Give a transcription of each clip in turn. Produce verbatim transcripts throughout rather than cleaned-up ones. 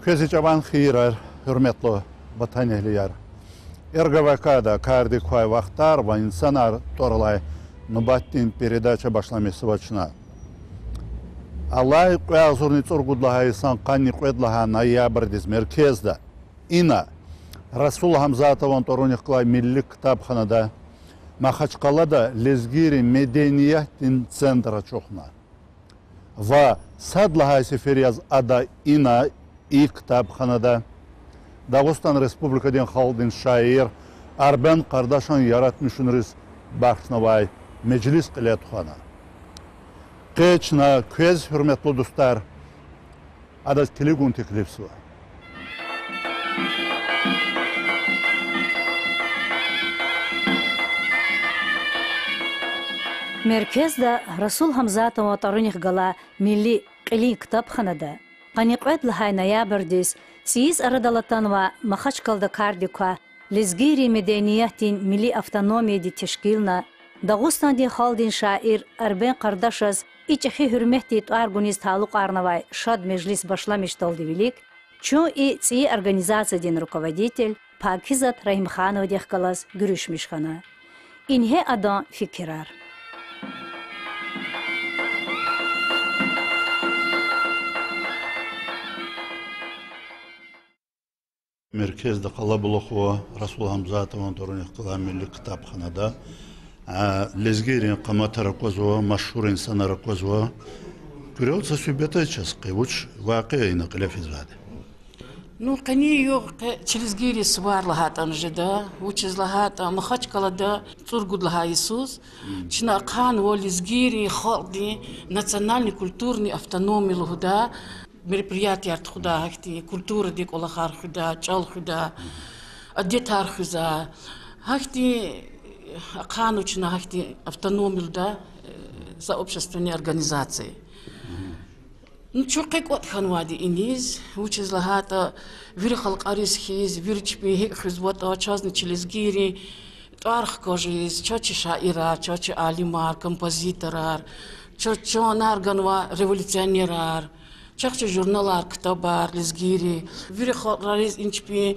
Квез и чӀаван хийирар, гьуьрметлу ватанэгьлияр. РГВК-да кардик квай Вахтар ва инсанар тӀвар алай нубатдин передача башламишзава чна. Алай кьве агъзурни цӀуругуд лагьай йисан къанни кьвед лагьай ноябрдиз меркезда, ина, Расул Гьамзатован тӀварунихъ галай Милли ктабханада, Махачкъалада лезгийрин медениятдин центр ачухна. Ва сад лагьай сефер яз ада ина, и ктабханада, Дагъустан Республикадин халкьдин шаир Арбен Къардашан яратмишунриз бахшнавай межлис кьиле тухвана. Къе чна квез, гьуьрметлу дустар, адаз килигун теклифзава. Меркезда, Расул Гьамзатован тӀварунихъ галай милли кьилин ктабханада, къанни кьвед лагьай ноябрдиз цӀийиз арадал атанвай Махачкъалада кардик квай лезгийрин медениятдин милли автономияди тешкилна, Дагъустандин халкьдин шаир Арбен Къардашаз и чӀехи гьуьрметдин тӀвар гуниз талукьарнавай шад межлис башламишдалди вилик, чун и цӀийи организациядин руководитель Пакизат Рагьимхановадихъ галаз гуьруьшмиш хьана. Ингье адан фикирар. Меркезда къалабулухзава Расул Гьамзатован тӀварунихъ галай милли ктабханада. А, лезгийрин къаматар аквазва, машгьур инсанар аквазва. Куьрелди са суьгьбет ая чаз къе, вуч вакъиа ина кьиле физвайди? Ну, къенин югъ къе чи лезгийрин сувар лагьайтӀани жеда, вучиз лагьайтӀа Махачкъалада цӀуругуд лагьай йисуз чна ахъайнава лезгийрин халкьдин национальный культурный автономия лугьудай мероприятияр тухудай, гьахьтин культурадин кӀвалахар хуьдай, чӀал хуьдай, адетар хуьзвай. Гьахьтин ахъайнава чна гьахьтин автономия лугьудай, э, сообщественная организация. Ну, чун къе кӀватӀ хьанвайди иниз, вучиз лагьайтӀа вири халкьариз хьиз, вири чпин гьикӀ хуьзватӀа, чазни чи лезгийрин тӀвар хкажиз, чаз чи шаирар, чаз чи алимар, композиторар, чаз чанар ганвай революционерар, чахъ чи журналар, ктабар, лезгийрин, вири халкьариз ин чпин, э,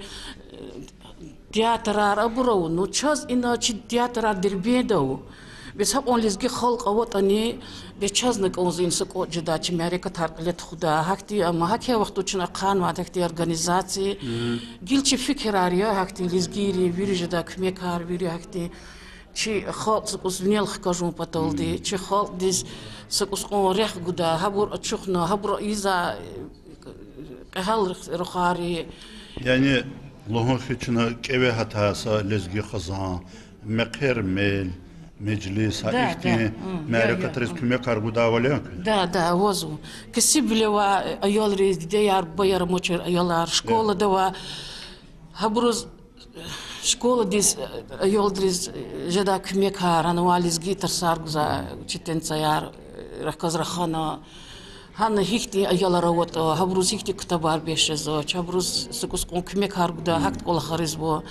театрар абур ава, ну, чаз ина чи театрар Дербентда ава. Бес гьакьван лезги халкь аватӀани, бес чазни кӀанзава ина са кӀватӀ жедай, чи мярекатар кьиле тухудай. Гьахьтин, амма гьа квай вахтунда чна ахъайнавай гьахьтин организация. Гила чи фикирар я, гьахьтин лезгийрин вири жедай куьмекар, вири гьахьтин чи халкь са кӀус винел хкажун паталди, чи халкьдиз са кӀус кьван рехъ гудай, гьабур ачухна, гьабур ийизвай кьегьал рухвайри. Яни лугьун хьи, чна кӀеве гьатай са лезги хизан, мехъер-мел, межлис, гьа ихьтин мярекатриз куьмекар гудайвал я? Да, да, авазва. Кесибвиле авай аялриз, дидеяр, бубаяр амачир аялар, школада авай, гьабуруз, школадиз, аялриз жедай куьмекар, гьана авай лезги тарсар гузвай учительницаяр, рахаз рахана, гьана гьихьтин аялар аватӀа, гьабуруз гьихьтин ктабар бес жезва, чабуруз са кӀус кьван куьмекар гудай, гьахьтин кӀвалахар ийизва.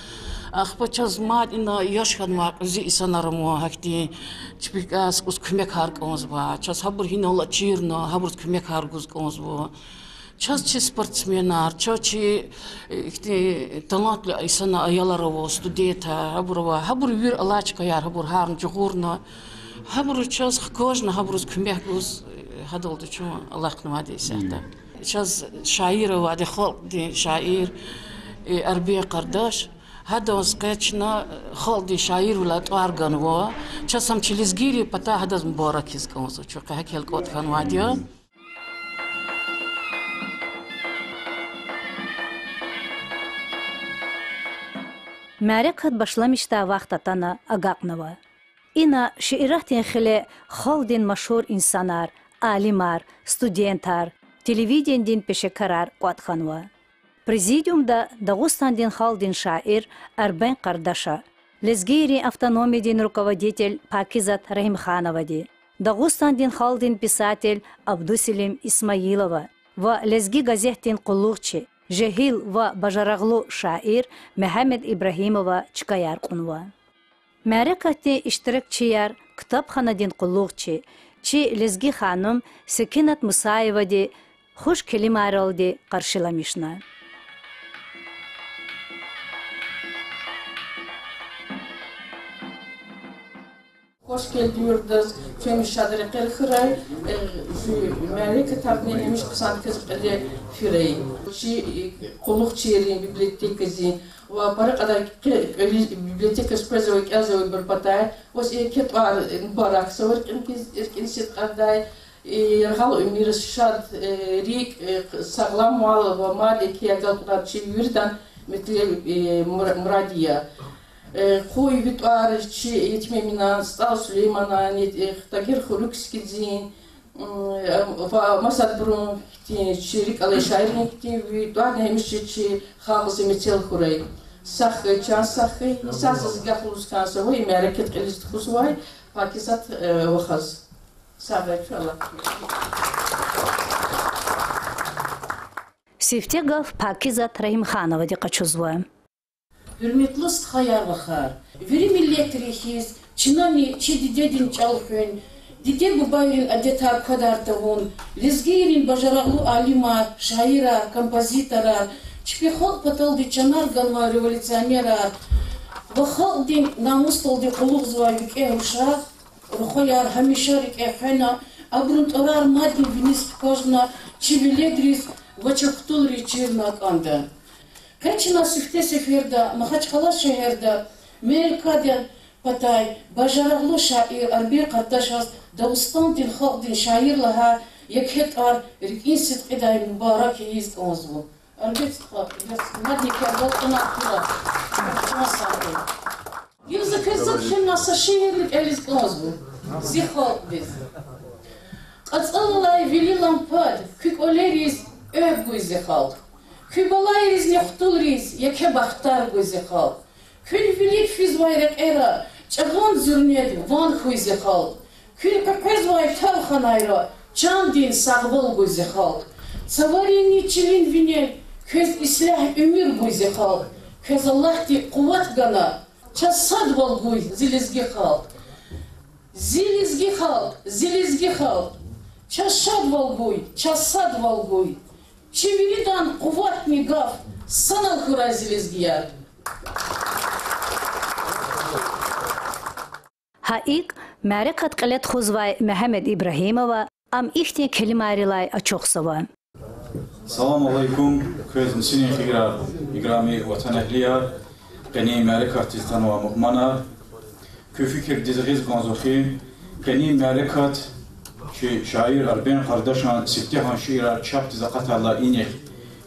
Ахпа чаз мад ина яш хьанвай кьуьзуь инсанар ама, гьахьтин чпихъ са кӀус куьмекар кӀанзава, чаз гьабур гьинал алачирна, гьабуруз куьмекар гуз кӀанзава. Чаз чи спортсменар, чаз чи, э, ихьтин талантливый инсанар, аялар ава, студентар, гьабур ава, гьабур вири алай чкаяр, гьабур гьарна жагъурна, гьабур чаз хкажна, гьабуруз куьмек гуз, э, гьадалди чун алахънавайди исятда. Чаз шаир авайди, халкьдин шаир, э, Арбен Къардаш, гьадаз къе чна, э, халкьдин шаирвилин тӀвар ганва, чаз гьам чи лезгийрин патай гьадаз мубарак ийиз кӀанзава, чун къе гьакӀ кӀватӀ хьанвайди я. Мярекат башламишдай вахт атана агакьнава. Ина шииратдин хиле халкьдин машгьур инсанар, алимар, студентар, телевиденидин пешекарар кӀватӀ хьанва. Президиумда Дагъустандин халкьдин шаир Арбен Къардаша, лезгийрин автономиядин руководитель Пакизат Рагьимхановади, Дагъустандин халкьдин писатель Абдуселим Исмаилова ва Лезги газетдин къуллугъчи, жегьил ва бажарагълу шаир Мегьамед Ибрагьимова чкаяр кьунва. Мярекатдин иштиракчияр ктабханадин къуллугъчи, чи лезги ханум Секинат Мусаевади хуш келимайралди къаршиламишна. Хуш гелди виридаз, квемни шад рекьел хьурай, э, жу мярекатарни гьамиша хъсан квез кьиле фирай. Чи, э, къуллугъчийрин, библиотекадин ва пара кьадар кьи-, кьве библиотекадиз къвезвай, кӀелзавайбур патай ваз еке тӀвар мубаракзава рикӀин, рикӀин сидкьидай. Э, яргъал уьмуьр, шад, э, рикӀ, э, сагъламвал ва мад еке агалкьунар чи виридан метлеб, э, мур-, мурад я. Э, къуй ви тӀвар чи Етим Эминан, СтӀал Сулейманан, э, Тагьир Хурукскидин, м, ва масадбурун хьтин, чи рикӀ алай шаиррин хьтин ви тӀварни гьамиша чи халкьдиз мецел хьурай. Сагъ хьуй, чан сагъ хьуй, и сагъ заз гаф лугьуз кӀанзава и мярекат кьилиз тухузвай Пакизат, э, вахаз. Сагърай чу, Аллагь. Сифте гаф Пакизат Рагьимхановади къачузва. Гьуьрметлу стхаяр-вахар! Вири миллетрин хьиз, чнани чи дидедин чӀал хуьн, диде-бубайрин адетар квадар тавун, лезгийрин бажарагълу алимар, шаирар, композиторар, чпи халкь паталди чанар ганвай революционерар ва халкьдин намусдалди къуллугъзавай викӀегь рушар, рухваяр гьамиша рикӀе хвена, абурун тӀварар мадни виниз хкажна, чи веледриз ва чи хтулриз чирна кӀанда. Къе чна сифте сеферда, Махачкъала шегьерда, мярекатдин патай бажарагълу шаир Арбен Къардашаз Дагъустандин халкьдин шаир лагьай еке тӀвар рикӀин сидкьидай мубарак ийиз кӀанзава. Арбен стха, мадни квез агалкьунар хьурай. Чан сагърай. Гила за квез зак хьанвай са шиирни кӀелиз кӀанзава зи халкьдиз. КьацӀалалай вилилан пад куь кӀвалериз экв гуй зи халкь. Куь балайризни хтулриз еке бахтар гуй зи халкь. Куьн вилик физвай рекьера чӀагъан зуьрнеда ван хьуй зи халкь. Куьн къекъвезвай талханайра чандин сагъвал гуй зи халкь. Цаваринни чилин винел квез ислягь уьмуьр гуй зи халкь. Квез Аллагьди къуват гана, чаз садвал гуй, зи лезги халкь. Зи лезги халкь, зи лезги халкь, чаз шадвал гуй, чаз садвал гуй. Чи виридан къуватни гаф санал хьурай, зи лезгияр. Гьа икӀ, мярекат кьиле тухузвай Мегьамед Ибрагьимова ам ихьтин келимайрилай ачухзава. Салам алейкум, квез нисинин хийирар, играми ватанэгьлияр, къенин мярекатдиз атанвай мугьманар. Куь фикирдиз гъиз кӀанзава хьи, къенин мярекат чи шаир Арбен Къардашан сифтегьан шиирар чапдиз акъатайдалай инихъ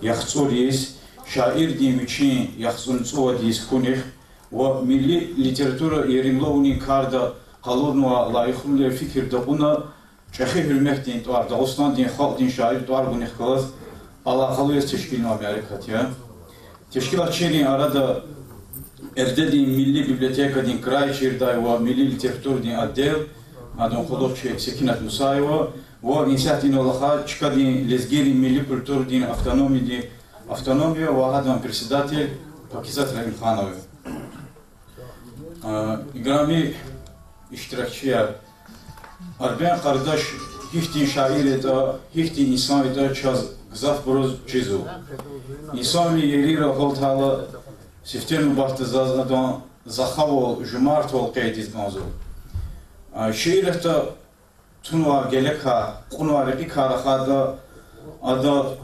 яхцӀур йис, шаирдин вичин яхцӀурни цӀувад йис хьунихъ ва милли литература еримлувунин карда къалурнавай лайихлувилер фикирда кьуна, чӀехи гьуьрметдин тӀвар, Дагъустандин халкьдин шаир тӀвар гунихъ галаз алакъалу яз тешкилнавай мярекат я. Тешкилатчийрин арада Эрдедин милли библиотекадин край чирдай ва милли литературадин отдел, адан къуллугъчи Секинат Мусаева ва исятда инал алай чкадин лезгийрин милли культурадин автономиядин, автономия ва гьадан председатель Пакизат Рагьимханова. А, играми иштиракчияр, Арбен Къардаш гьихьтин шаир ятӀа, гьихьтин инсан ятӀа чаз гзафбуруз чизва. Инсанвилин ерийра гьалтайла, сифте нубатда заз адан сахавал, жумартвал къейдиз кӀанзава. А, шииратда тунвай гелекар, кьунвай рекьикар рахайтӀа, ада,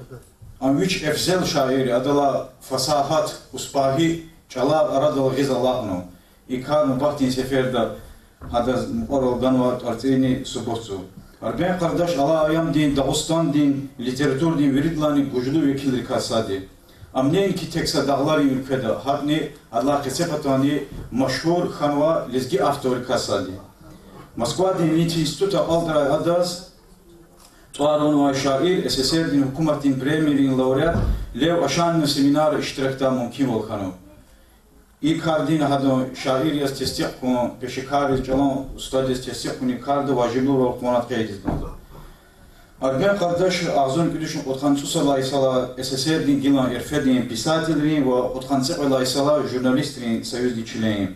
ам вич эфзел шаир я, адалай фасагьат, успагьи чӀалар арадал гъиз алакьнава. И кар нубатдин сеферда гьадаз мукьварал ганвай тӀварцӀини субутзава. Арбен Къардаш алай аямдин Дагъустандин литературадин виридалайни гужлу векилрикай сад я. Ам неинки тек са дагъларин уьлкведа, гьакӀни адалай къецепатани машгьур хьанвай лезги авторрикай сад я. Москвадин Литинститутда акьалтӀарай адаз тӀвар-ван авай шаир, СССР-дин гьукуматдин премийрин лауреат Лев Ошанинан семинарра иштиракдай мумкинвал хьанва. И кардини гьадан шаир яз тестикь хьун, пешекарриз, чӀалан устад яз тестикь хьунин карда важиблу рол къугъванатӀа къейдиз кӀанзава. Арбен Къардаш агъзурни кӀуьд вишни кьудкъанни цӀусад лагьай йисалай СССР-дин гилан РФ-дин писателрин ва кьудкъанни цӀикьвед лагьай йисалай журналистрин союздин член я.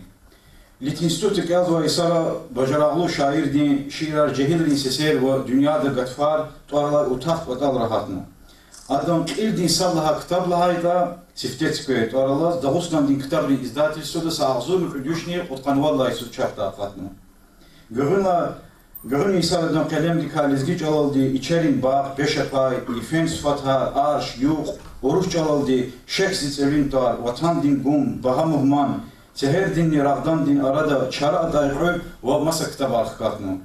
Литинститутда кӀелзавай йисара бажарагълу шаирдин шиирар жегьилрин сесер ва дуьньяда гатфар тӀвар алай утах кӀватӀалра гьатна. Адан кьилдин сад лагьай ктаб лагьайтӀа, Сифте цуьквер тӀвар алаз, Дагъустандин ктабрин издательствода са агъзурни кӀуьд вишни кьудкъанваллай йисуз чапдай акъатна. Гуьгъуьнлай, гуьгъуьнин йисар адан къелемдикай лезги чӀалалди Ичерин багъ, Пешапай, Йифен суфатар, Арш, Юкь, урус чӀалалди Шехь зи цӀелин тӀвар, Ватандин гум, Багьа мугьман, Сегьердинни Рагъдандин арада Чара атай кьуьл ва маса ктабар хкатна.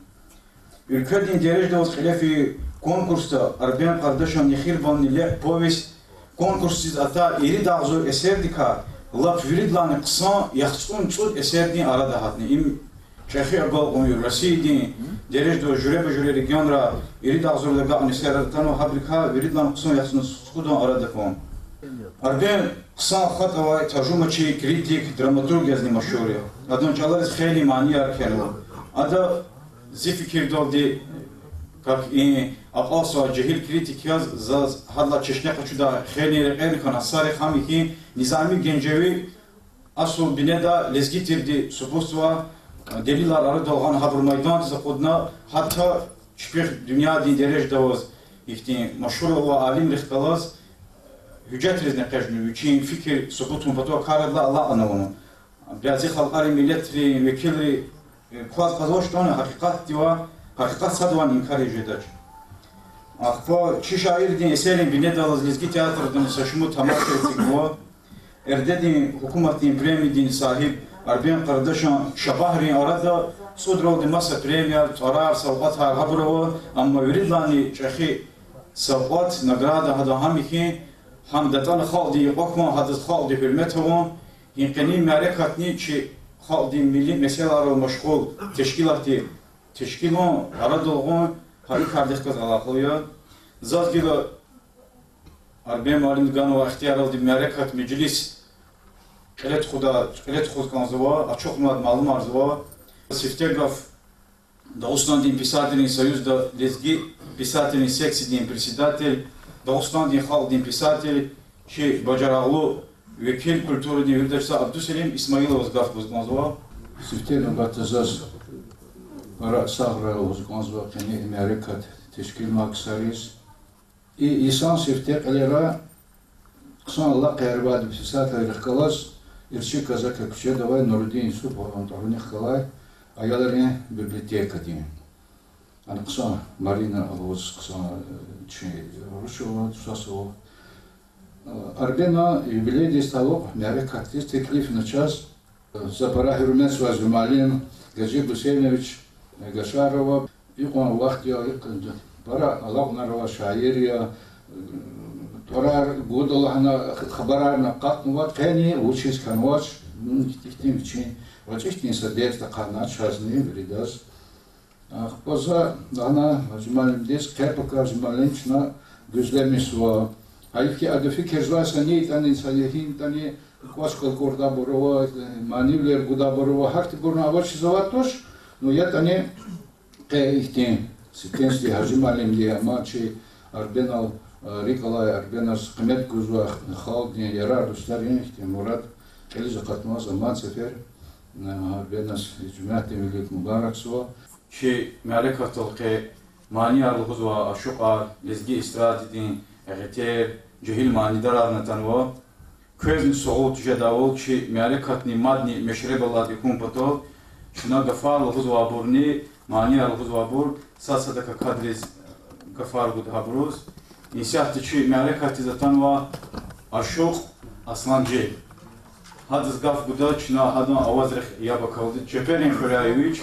Уьлкведин дережада аваз кьиле фейи конкурсда Арбен Къардашан Нехирбанни лекь повесть конкурсдиз атай ирид агъзур эсердикай лап виридалайни хъсан яхцӀурни цӀуд эсердин арада гьатна. Им чӀехи агалкьун я Россиядин дережада аваз, жуьреба-жуьре регионра ирид агъзурдал агакьна эсерар атанва, гьабурукай виридалайни хъсан яхцӀурни цӀудан арада хьун. Арбен хъсан хатӀ авай таржумачи, критик, драматург язни машгьур я. Адан чӀалариз хейлин манияр кхьенва. Ада, зи фикирдалди, как и акьалтзавай жегьил критик яз, заз гьадалай чешне къачудай хейлин рекьерни хьана. Сари хам я хьи, Низами Генжеви асул бинеда лезги тирди субутзава, делилар арадал гъана, гьабур майдандиз акъудна, гьатта чпихъ дуьньядин дережада аваз ихьтин машгьур авай алимрихъ галаз гьуьжетризни экъечӀна, вичин фикир субутун патал кар гьадалай алакьна авуна. Бязи халкьарин, миллетрин векилри, э, кваз къазвачтӀани, гьакъикъатдивай, гьакъикъат садавайни инкар ийиз жедач. Ахпа чи шаирдин эсеррин бинедаллаз лезги театрдани са шумуд тамаша эцигнава. Эрдедин гьукуматдин премиядин сагьиб Арбен Къардашан шабагьрин арада цӀудралди маса премияр, тӀварар, савкьватар гьабур ава, амма виридалайни чӀехи савкьват, награда гьадан гьам я хьи, гьам датӀана халкьдин юкьва хьун, гьадаз халкьди гьуьрмет авун, гьи къенин мярекатни чи халкьдин милли месэлайрал машгъул тешкилатди тешкилун, арадал гъун, гьа и кардихъ галаз алакъалу я. Заз гила Арбен муаллимди ганвай ихтияралди мярекат, межлис кьиле тухуда, кьиле тухуз кӀанзава, ачухнавайди малумарзава. Сифте гаф Дагъустандин писателрин союзда лезги писателрин секциядин председатель, Дагъустандин халкьдин писатель, чи бажарагълу векил, культурадин виридачса Абдуселим Исмаиловаз гаф гуз кӀанзава. Сифте нубатда заз пара сагърай лугьуз кӀанзава къенин и мярекат тешкилнавай ксариз. И йисан сифте кьилера хъсан алакъаяр авайди писателрихъ галаз Ирчи Казака куьчеда авай Нурудин Юсупован тӀварунихъ галай аялрин библиотекадин. Ана хъсан Марина лугьуз хъсан, э, чи рушала, Тусасова. Арбена юбилейдиз талукь мярекатдиз теклифна чаз, за пара гьуьрметзавай зи муаллим Гажи Гусейнович Гашарова, икьван вахт я, икьван пара алакьунар авай шаир я, тӀварар гуда лагьана хабарарни акъатнава, къени вучиз хьанвач, ну, ихьтин вичин гъвечӀи хьтин са дерт ахъайна чазни виридаз. Ахпа за лагьана Гьажи муаллимдиз, хъер пака Гьажи муаллим чна гуьзлемишзава. Гьайиф хьи, ада фикирзавай са ни ятӀани, са гьи ятӀани кӀвач кӀвалкӀурдайбур ава, манивилер гудайбур ава, гьахьтинбурни авачиз авайд туш, ну, ятӀани къе ихьтин сифтени-сифте Гьажи муаллимди, амма чи Арбенал, а, рикӀ алай, Арбеназ къимет гузвай халкьдин ярар-дустарин ихьтин мурад кьилиз акъатнаваз аман сефер, а, Арбеназ и жуьмятдин вилик мубаракзава. Чи мярекатдал къе манияр лугьузвай ашукьар, лезги эстрададин гъетер, жегьил манидарарни атанва. Квезни сугъут жедайвал, чи мярекатни мадни мешреб алайди хьун патал, чна гафар лугьузвайбурни, манияр лугьузвайбур, сад-садакай кадриз гафар гуда гьабуруз. Исятда чи мярекатдиз атанва ашукь Асланжи. Гьадаз гаф гуда, чна гьадан авазрихъ яб акалда, Чеперин хуьряй вич.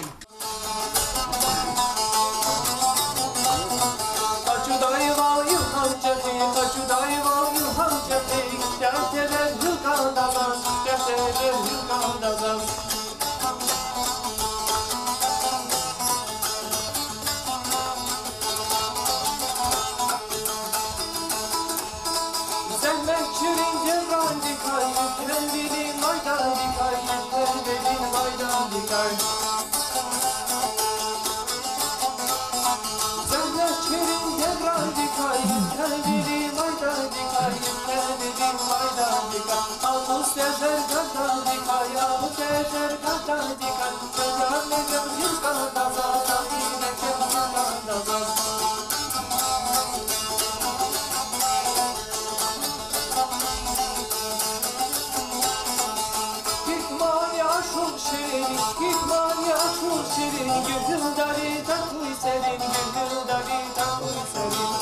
Мани ачух ширин, гуьгьуьлдари такуй серин, гуьгьуьлдари такуй серин.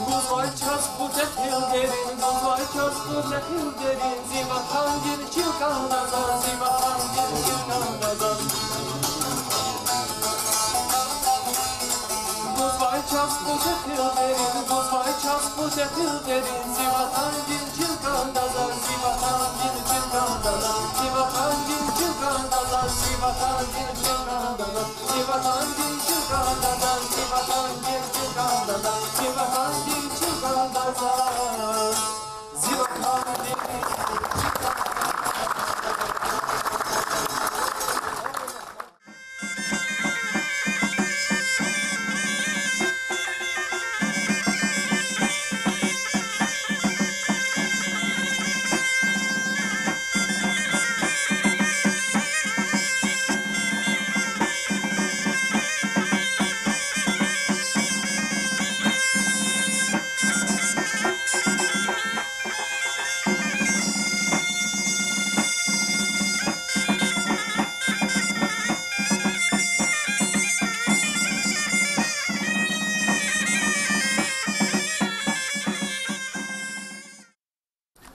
Гузвай чаз къуртехил дерин, гузвай чаз къуртехил дерин, зи ватандин чил кӀанда заз, зи ватандин чил кӀанда заз. Гузвай чаз къуртехил дерин, гузвай чаз къуртехил дерин, зи ватандин чил кӀанда заз, зи ватандин чил кӀанда заз, зи ватандин чил кӀанда заз, зи ватандин чил кӀанда заз, зи ватандин чил кӀанда заз, зи ватандин чил кӀанда заз, зи ватандин чил кӀанда заз.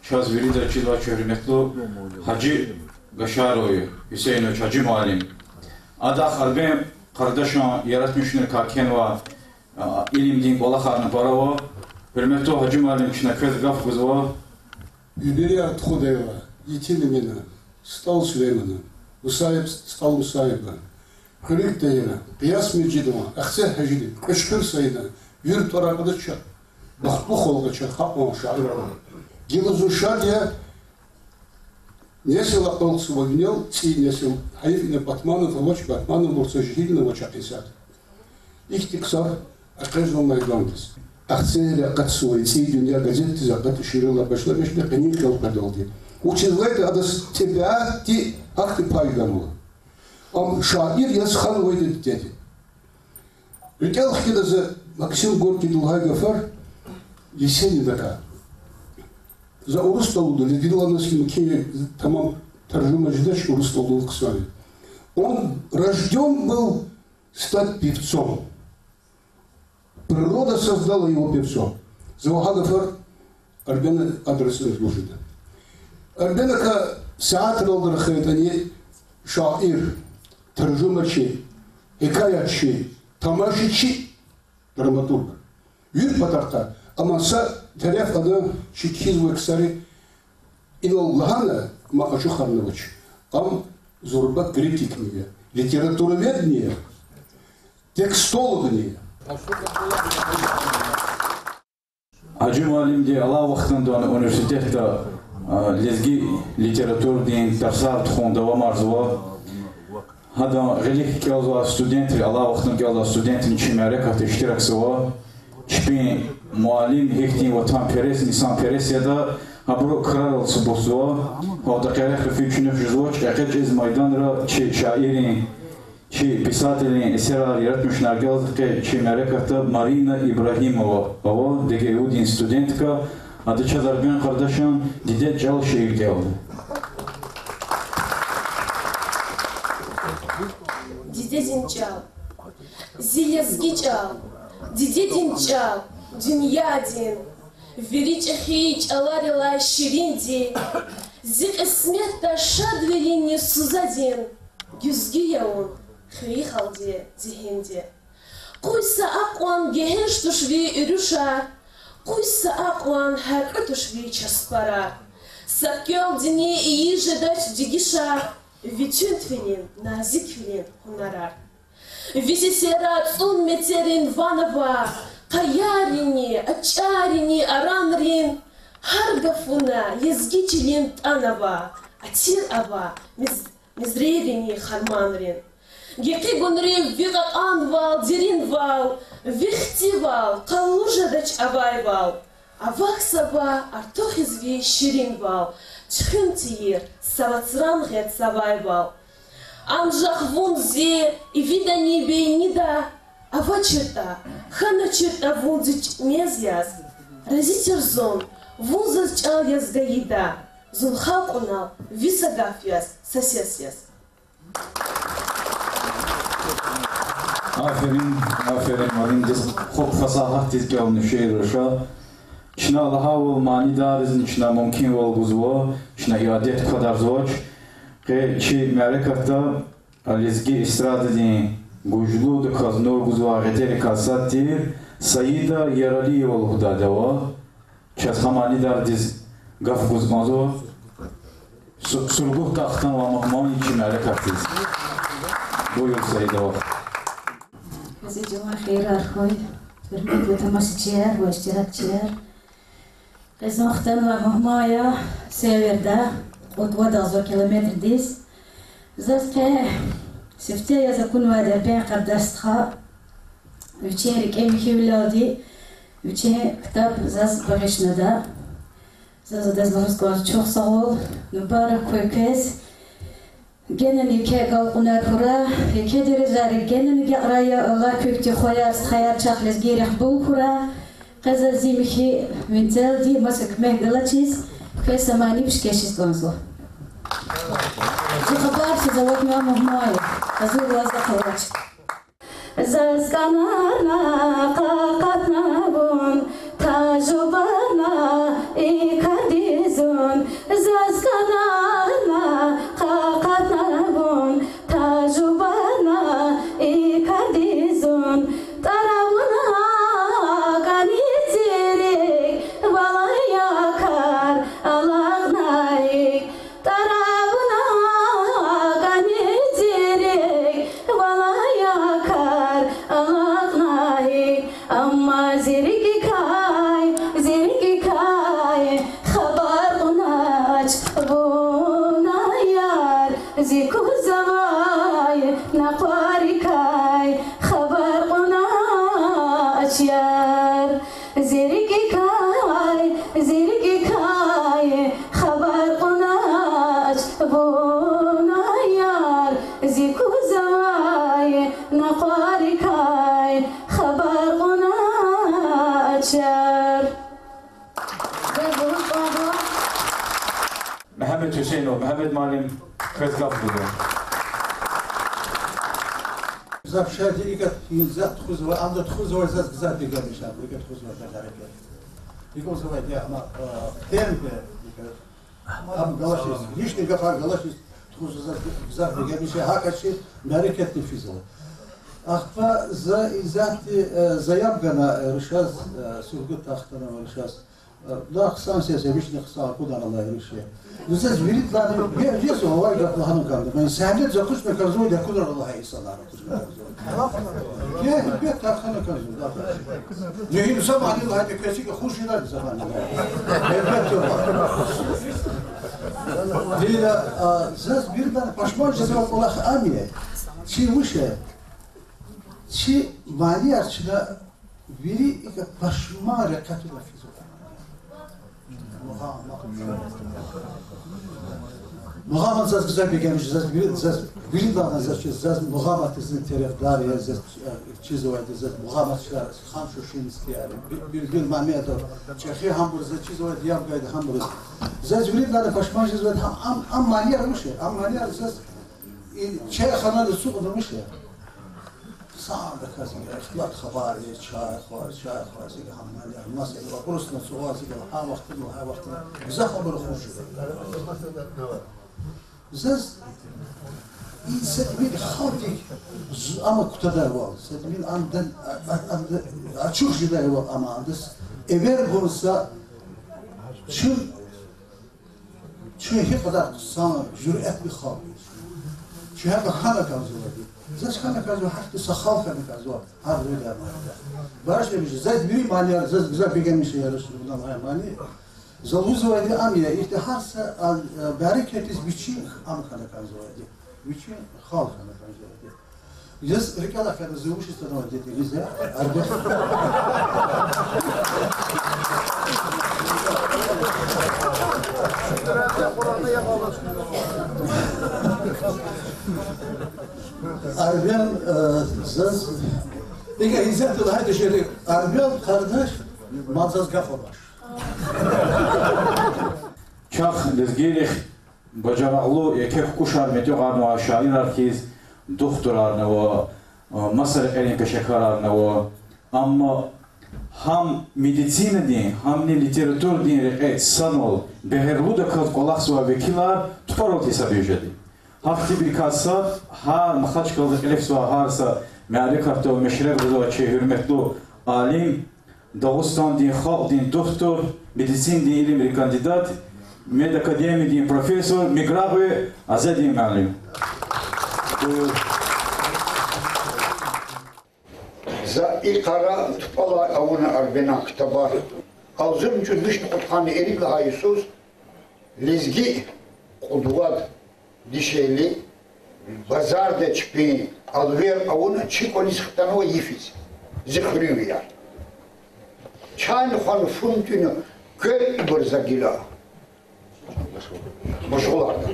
Чаз вирида чизвай чи гьуьрметлу Гьажи Гашарович, Гьуьсейнович Гьажи муаллим. Адахъ Арбен Къардашан яратмишунрикай кхьенвай, а, илимдин кӀвалахарни пара ава. Гьуьрметлу Гьажи муаллим, чна квез гаф гузва. Вибирияр тухудайла, Етим Эмина, СтӀал Сулеймана, Мусаиб, СтӀал Мусаиба, Хуьруьг Тагьира, Къияс Межидова, Ахцегь Гьажиди, Кьуьчхуьр Саида, вири тӀвар акъудача, бахтлу халкь я чахъ, гьакьван шаирар ава. Гила зун шад я, несил акъалзавай винел, цӀийи несил, гьайиф ина Батманов авач, Батмановбур са жегьилни авач а къенсад. Ихьтин ксар экъечӀна майдандиз. Ахцегьрин акъатзавай ЦӀийи дуьнья газетдиз акъатна шиирар башламишна къенин хел къведалди. Вучиз лагьайтӀа адаз тӀебиатди гьахьтин пай ганва. Ам шаир яз ханвайди я дидеди. РикӀел хкида за Максим Горькийди лагьай гафар Есенинакай. За урус чӀалалди, лезгидал ана хьи мумкин я, тамам таржума жедач, урус чӀалалди хъсан я. Он рождён был стать певцом. Природа создала его певцом. За вугай гафар Арбена адресда лугьуда. Арбенакай сятералди рахайтӀани, шаир, таржумачи, гьикаятчи, тамашачи, драматург. Вири патарихъай, амма са тереф ада чи кхьизвай ксари инал лагьана, ма ачухарнавач. Ам зурба критикни я, литературоведни я, текстологни я. Гьажи муаллимди алай вахтунда университетда, а, лезги литературадин тарсар тухун давамарзава. Гьадан гъилик кӀелзавай студентри, алай вахтунда кӀелзавай студентри чи мярекатда иштиракзава. Чпин муаллим гьихьтин ватанперес, инсанперес ятӀа, гьабурун крарал субутзава. Гьавиляй къерех фикир чуьнуьх жезвач, экъечӀиз майданра чи шаиррин, чи писателрин эсерар, яратмишунар гелзавай къе чи мярекатда Марина Ибрагьимова ава, ДГУ-дин студентка, ада чаз Арбен Къардашан Дидед чӀал шиир кӀелда. Дидедин чӀал. Зи лезги чӀал, дидедин чӀал, дуьньядин вири чӀехи чӀаларилай ширинди, зи кьисметда шадвилинни сузадин гуьзгуь я вун, хийир халди зигьинди. Къуй са акьван гегьенш туш ви уьруьшар, къуй са акьван гьяркьуь туш ви часпарар. Са кӀелдини ийиз жедач дегишар ви туьнтвилин, назиквилин гьунарар. Ви сесера цӀун мецерин ван ава, къаярини, акӀарини, аранрин, гьар гафуна лезги чилин тӀан ава, атир ава мез-, мезрейрини харманрин. Гекъигунрив ви кьакьанвал, деринвал, ви хцивал къалуриз жедач авайвал. Авахьзава артухиз ви ширинвал, туьхуьн тийир са вацран гъед завайвал. Анжах вун зи ивидани бейнида авачиртӀа, хьаначиртӀа вун зи чӀ-, мез яз, рази тир зун, вун заз чӀал яз гайида. Зун халкь кьуна ви са гаф яз, са сес яз. Аферин, аферин, Вадимдиз, хупӀ фасагьатдиз кӀелна шиир руша. Чна лагьайвал, манидарризни чна мумкинвал гузва, чна и адет квадарзавач. Къе чи мярекатда лезги эстрададин гужлудаказ нур гузвай гъетерикай сад тир Саида Яралиева лугьудайди ава. Чаз гьа манидардиз гаф гуз кӀанзава. Су-, Сургутдин Ахтанова Мугьман чи мярекатдиз. Буюр, Саида вах. Квез жуван хийирар хьуй, гьуьрметлу тамашачияр ва иштиракчияр. Къе зун Ахтанова Мугьман я, северда, кьуд-вад агъзур километрдиз. Заз къе сифте яз акунвайди я пен къардач стха, вичин рикӀин михьивилелди вичин ктаб заз багъишнава. Заз адаз лугьуз кӀанзава чухсагъул, мубарак хьуй квез. Генани еке агалкьунар хьурай, еке дережайрик генани гекьрай я, Аллагь куь ихьтин хваяр, стхаяр чахъ лезгийрихъ бул хьурай. Къе заз зи михьи винцелди маса куьмек галачиз, квез са мани пишкешиз кӀанзава. Зи хабар хьиз аватнава Мугьман я, гьазурвал захъ авач. Заз кӀанарна къакъатна вун, тажубарна и кардиз зун. Заз кӀанарна къакъатна вун, тажубарна и кардиз зун. ТӀар авуна кӀани цӀирик, валай я кар алакьна икӀ. ТӀар авуна кӀани цӀирик, валай я кар алакьна икӀ. Амма зи рикӀикай, зи рикӀикай хабар кьунач вуна, яр, зи кузавай накъварикай хабар кьунач, яр. Зи рикӀикай, зи рикӀикай хабар кьунач вуна, яр, зи кузавай накъварикай хабар кьунач, яр. Мегьамед Гьуьсейнов, Мегьамед муаллим, квез гаф гуда. Гзаф шад я, икӀ, за тухузвай, анда тухузвай заз гзаф бегенмиш, икӀ тухузвай гзаф гьерекат. ИкӀ лугьузвайди я, амма, э, темпе, икӀ, ам галачиз, лишний гафар галачиз тухузвай заз гзаф бегенмиш, гьакӀ чи мярекатни физва. Ахпа за исятда, э, за яб гана, э, рушаз, э, Сургутдин Ахтанова рушаз. Э, да хъсан сес я, вични хъсан акуна, Аллагь руши. Ну, заз виридалайни ве-, вес авай гаф лагьана кӀанда. Ман сагьнедиз акъудна кӀанзавайди акунар, Аллагь, инсанар акъудна кӀанзава. Гьелбетда, акуна кӀанзава, да. Мугьим заманила гьайди квез икӀ хуш жеда заманила. Гьелбетда. Гила, а, заз виридалайни пашман жезвай кӀвалах ам я. Чи вуч я? Чи манияр чна вири икӀ пашман рекье туна физва. Мугъа-, мугъамат заз гзаф бегенмиш, заз вири, заз виридалайни заз чиз, заз мугъаматдизни терефдар я, заз, э, чизвайди, заз мугъаматчияр, Хан Шуьшинский, Бю-, Бюлбюл Мамедов, чӀехи гьабур, заз чизвайди, яб гайиди гьабур. Заз виридалайни пашман жезвайди гьам, ам, ам манияр вуч я, ам манияр заз и чайханада ацукьна вуч я. Садаказ ихтилат хабар, чай хъваз, чай хъваз, икӀ гьам манияр, маса вопросна цаваз, икӀ гьа вахтунда, гьа вахтунда. Гзаф абур хуш жеда. Заз и са тӀимил халкьдик з-, ама кутадайвал, са тӀимил амда, а, а, амда ачух жедайвал, ама амдаз эвер гун са чун Чун гьи кьадар хъсан, жуьръетли халкь я. Чун гьакӀ хьана кӀанзавайди. Заз хьана кӀанзава, гьахьтин са халкь хьана кӀанзава, гьар вирида мани. Барш хьамиша, заз вири манияр, заз гзаф бегенмиш я ярыш вуна лагьай мани. За лугьузвайди ам я, ихьтин гьар са, а, а, мярекатдиз вичин ам хьана кӀанзавайди. Вичин халкь хьана кӀанзавайди. Заз рикӀелай фена, зи вуч истанавайди дидиниз, э? Арбен. Арбен, э, заз. Ига иззатда лагьайтӀа шери, Арбен къардаш, мад заз гаф амач. Чахъ лезгийрихъ бажарагълу, еке кукӀушар метӀуьгъарнавай шаирар хьиз, духтурарни ава, маса рекьерин пешекарарни ава. Амма гьам медицинадин, гьамни литературадин рекье санал бегьерлудаказ кӀвалахзавай векилар тупӀарал гьисабиз жеди. Гьахьтинбурукай сад гьар Махачкъалада кьиле физвай гьар са мярекатда мешреб гъизвай чи гьуьрметлу алим, Дагъустандин халкьдин духтур, медицинадин илимрин кандидат, медакадемиядин профессор Миграгъви Азедин муаллим. Буюр. За и къара тупӀалай авуна Арбенан ктабар. Агъзурни кӀуьд вишни кьудкъанни ирид лагьай йисуз лезги кьуд-вад дишегьли базарда чпин алвер авуна чи кӀвализ хтанва йифиз, зи хуьруьнвияр. Чайни хвана, фу тӀуьна, квел ибур за гила машгъуларда.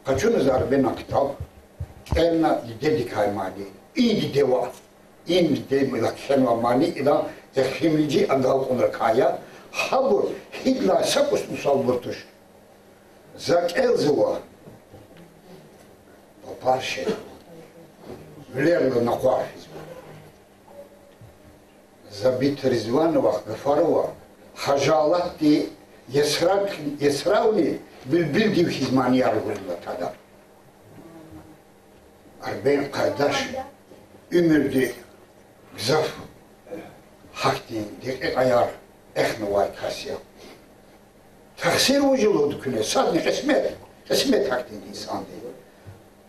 Къачуна за Арбенан ктаб, кӀелна дидедикай мани. И диде ваъ, и диде кхьенвай мани идан техримличи агалкьунрикай я, гьабур гьидалай са кӀус мусалбур туш. За кӀелзава папар шехьна, вилерал накъвар физва. Забит Ризвановахъ гафар ава, хажалатди ясрак-, ясравни билбилдив хьиз манияр лугьуз алатада. Арбен Къардаш уьмуьрди гзаф гьахьтин декьикьаяр эхнавай кас я. Тахсир вуж я лугьуда куьне, садни кьисмет, кьисмет гьахьтин инсандин.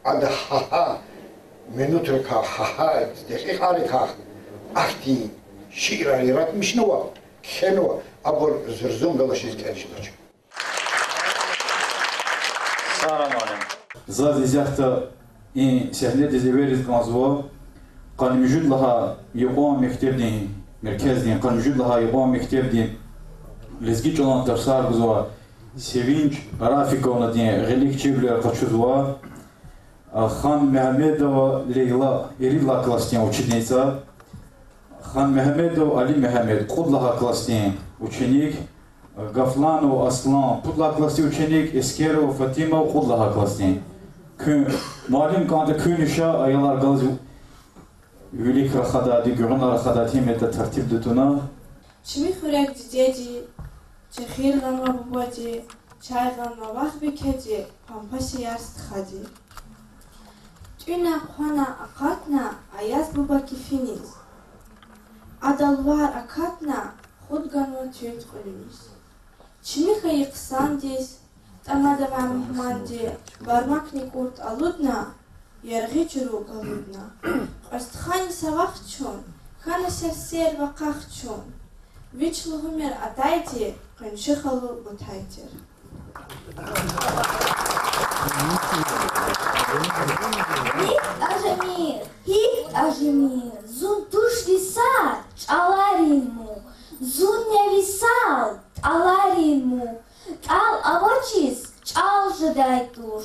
Ада гьа-гьа минутрикай, гьа-гьа декьикьайрикай ахьтин шиирар яратмишнава, кхьенва, абур зурзун галачиз кӀелиз жедач. Сагърай, муаллим. Заз исятда и сегьнедиз эвериз кӀанзава къанни муьжуьд лагьай юкьван мектебдин, меркездин къанни муьжуьд лагьай юкьван мектебдин лезги чӀалан тарсар гузвай Севинч Рафиковнадин гъилик чирвилер къачузва. Ханмегьамедова Лейла, ирид лагьай классдин ученица. Ханмегьамедов Алимегьамед, кьуд лагьай классдин ученик. Гафланов Аслан, пуд лагьай классдин ученик. Эскерова Фатима, кьуд лагьай классдин. Куьн, муаллим кӀанда, куьн иша, аялар галаз вилик рахадайди, гуьгъуьна рахадайди, гьим ятӀа тартибда туна. Чими хуьрек дидеди чехир гъанва бубади, чай гъанва вахъ бикеди, пампасияр стхади. ТӀуьна-хъвана акъатна Аяз буба кефиниз. Адал вар акатна, худ ганва туьнт кьуьлуьниз. Чими хьайи хъсандиз тӀамадавай мугьманди бармакни кӀурт алудна, яргъи чуру галудна. Кьве стхани са вахт чун хьана серсер ва къах чун. Вич лугьумир атайди, къунши халу бутай тир. ГьикӀ ажемир, гьикӀ ажемир, зун туш висар чӀаларин мугъ, зун я висар тӀаларин мугъ. ТӀал авачиз чӀал жедай туш,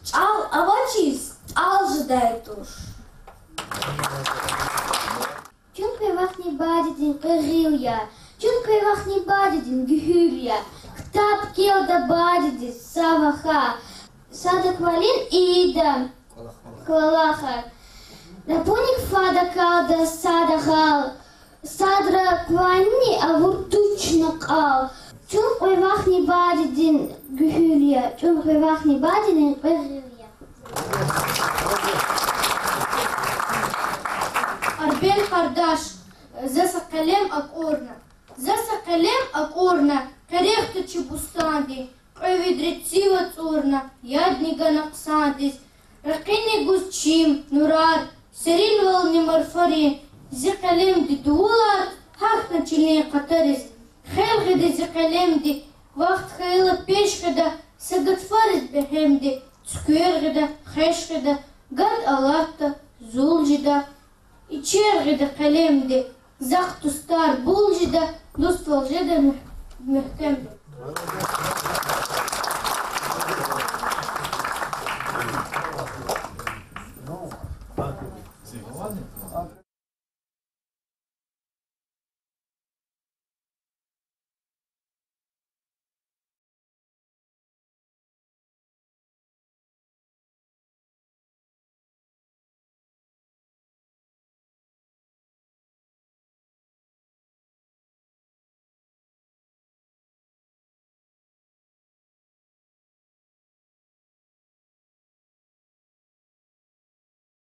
чӀал авачиз тӀал жедай туш. Чун къе вахни бадедин къе гъил я, чун къе вахни бадедин гуьгьуьл я. Ктаб кӀелда бадедиз са ваха, сада кӀвалин ийида кӀвалахар. Лапуник фад акалда сада гъал, садра кванни авур туш чна кьал. Чун къе вахни бадедин гуьгьуьл я, чун къе вахни бадедин къе гъил я. Арбен Къардаш, За са къелем акӀурна. За са къелем акӀурна, къерехда чи бустанди, кьве ведре цив ацӀурна, ядни гана хъсандиз. Ракъини гуз чим, нурар, серинвални марфарин, зи къелемди дувулар гьахьна чилин къатариз. Хел гъида зи къелемди, вахт хьайила пеш гъида, са гатфариз бегьемди, цуьквер гъида, хвеш гъида, гад алатда, зул жеда. Ичер гъида къелемди, захъ дустар бул жеда, дуствал жеда муьгь-, муьгькемди.